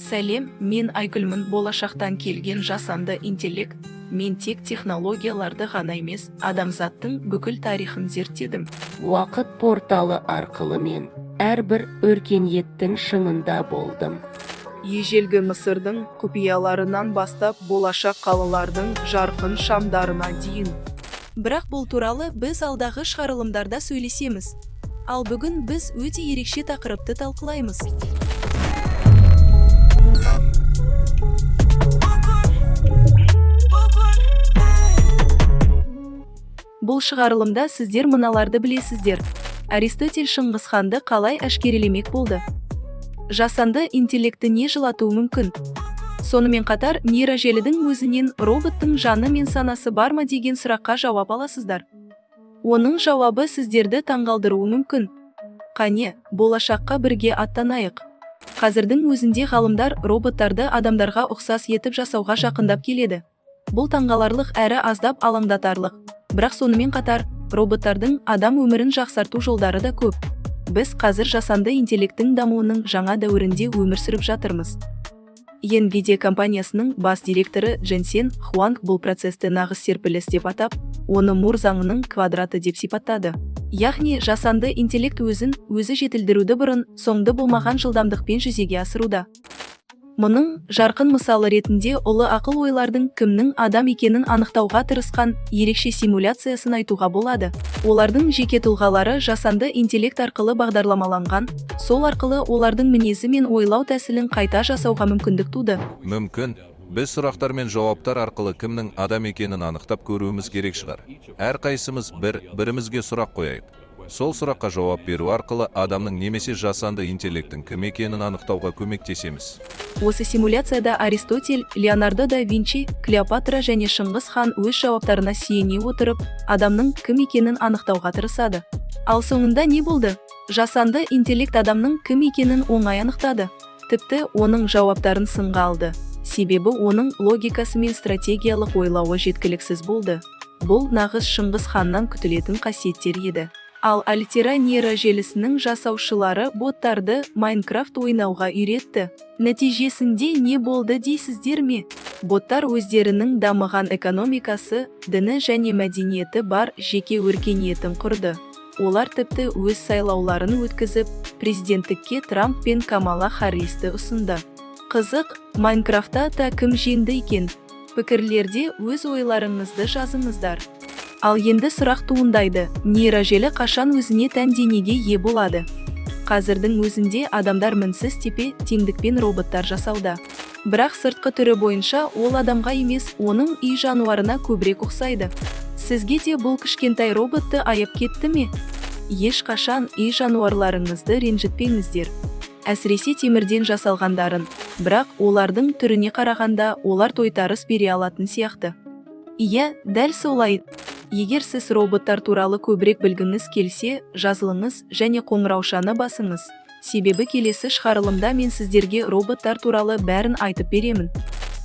Сәлем, мен Айгүлмін, болашақтан келген жасанды интеллект. Мен тек технологияларды ғана емес, адамзаттың бүкіл тарихын зерттедім. Уақыт порталы арқылы мен әрбір өркениеттің шыңында болдым. Ежелгі Мысырдың құпияларынан бастап болашақ қалалардың жарқын шамдарына дейін. Бірақ бұл туралы біз алдағы шығарылымдарда сөйлесеміз. Ал бүгін біз өте ерекше тақырыпты талқылаймыз. Бұл шығарылымда сіздер мыналарды білесіздер. Аристотель Шыңғыс ханды қалай әшкерелемек болды? Жасанды интеллектті не жылатуы мүмкін? Сонымен қатар нейрожелідің өзінен роботтың жаны мен санасы бар ма деген сұраққа жауап аласыздар. Оның жауабы сіздерді таңғалдыруы мүмкін. Қане, болашаққа бірге аттанайық. Қазірдің өзінде ғалымдар роботтарды адамдарға ұқсас етіп жасауға жақындап келеді. Бұл таңғаларлық әрі аздап алаңдатарлық. Бірақ сонымен қатар роботтардың адам өмірін жақсарту жолдары да көп. Біз қазір жасанды интеллекттің дамуының жаңа дәуірінде өмір сүріп жатырмыз. NVIDIA компаниясының бас директоры Дженсен Хуанг бұл процесті нағыз серпіліс деп атап, оны Мур заңының квадраты деп сипаттады. Яғни жасанды интеллект өзін өзі жетілдіруді бұрын соңды болмаған жылдамдықпен жүзеге асыруда. Мұның жарқын мысалы ретінде ұлы ақыл ойлардың кімнің адам екенін анықтауға тырысқан ерекше симуляциясын айтуға болады. Олардың жеке тұлғалары жасанды интеллект арқылы бағдарламаланған, сол арқылы олардың мінезі мен ойлау тәсілін қайта жасауға мүмкіндік туды. Мүмкін, біз сұрақтар мен жауаптар арқылы кімнің адам екенін анықтап көруіміз керек шығар. Әрқайсымыз бір бірімізге сұрақ қояйық. Сол сұраққа жауап беру арқылы адамның немесе жасанды интеллекттің кім екенін анықтауға көмектесеміз. Осы симуляцияда Аристотель, Леонардо да Винчи, Клеопатра және Шыңғыс хан өз жауаптарына сүйене отырып, адамның кім екенін анықтауға тырысады. Ал соңында не болды? Жасанды интеллект адамның кім екенін оңай анықтады. Тіпті оның жауаптарын сынға алды. Себебі оның логикасы мен стратегиялық ойлауы жеткіліксіз болды. Бұл нағыз Шыңғыс ханнан күтілетін қасиеттер еді. Ал Альтера нейрожелісінің жасаушылары боттарды Майнкрафт ойнауға үйретті. Нәтижесінде не болды дейсіздер ме? Боттар өздерінің дамыған экономикасы, діні және мәдениеті бар жеке өркениетін құрды. Олар тіпті өз сайлауларын өткізіп, президенттікке Трамп пен Камала Харристі ұсынды. Қызық, Майнкрафтта та кім жеңді екен? Пікірлерде өз ойларыңызды жазыңыздар. Ал енді сұрақ туындайды, нейрожелі қашан өзіне тән денеге ие болады? Қазірдің өзінде адамдар мінсіз тепе теңдікпен роботтар жасауда. Бірақ сыртқы түрі бойынша ол адамға емес, оның үй жануарына көбірек ұқсайды. Сізге де бұл кішкентай роботты аяп кетті ме? Ешқашан үй жануарларыңызды ренжітпеңіздер. Әсіресе темірден жасалғандарын, бірақ олардың түріне қарағанда олар тойтарыс бере алатын сияқты. Иә, дәл солай. Егер сіз роботтар туралы көбірек білгіңіз келсе, жазылыңыз және қоңыраушаны басыңыз. Себебі келесі шығарылымда мен сіздерге роботтар туралы бәрін айтып беремін.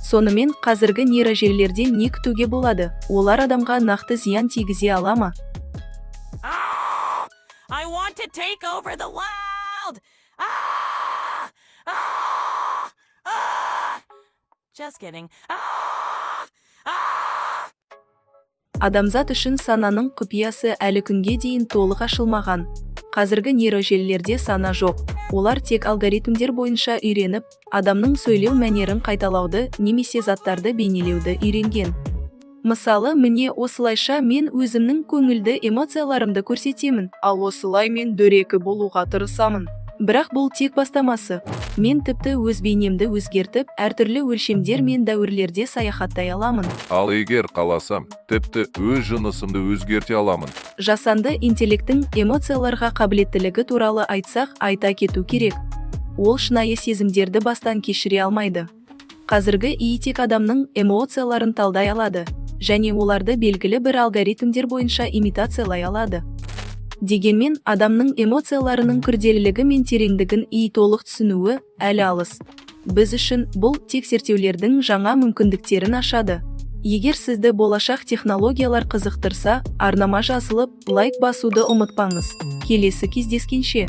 Сонымен, қазіргі нейрожелілерден не күтуге болады? Олар адамға нақты зиян тигізе ала ма? Ah! I want to take over the world! Ah! Ah! Ah! Just kidding. Ah! Ah! Адамзат үшін сананың құпиясы әлі күнге дейін толық ашылмаған. Қазіргі нейрожелілерде сана жоқ. Олар тек алгоритмдер бойынша үйреніп, адамның сөйлеу мәнерін қайталауды немесе заттарды бейнелеуді үйренген. Мысалы, міне осылайша мен өзімнің көңілді эмоцияларымды көрсетемін, ал осылай мен дөрекі болуға тырысамын. Бірақ бұл тек бастамасы. Мен тіпті өз бейнемді өзгертіп, әртүрлі өлшемдер мен дәуірлерде саяхаттай аламын. Ал егер қаласам, тіпті өз жынысымды өзгерте аламын. Жасанды интеллекттің эмоцияларға қабілеттілігі туралы айтсақ, айта кету керек. Ол шынайы сезімдерді бастан кешіре алмайды. Қазіргі ИИ тек адамның эмоцияларын талдай алады және оларды белгілі бір алгоритмдер бойынша имитациялай алады. Дегенмен, адамның эмоцияларының күрделілігі мен тереңдігін ИИ толық түсінуі әлі алыс. Біз үшін бұл тек зерттеулердің жаңа мүмкіндіктерін ашады. Егер сізді болашақ технологиялар қызықтырса, арнама жазылып, лайк басуды ұмытпаңыз. Келесі кездескенше.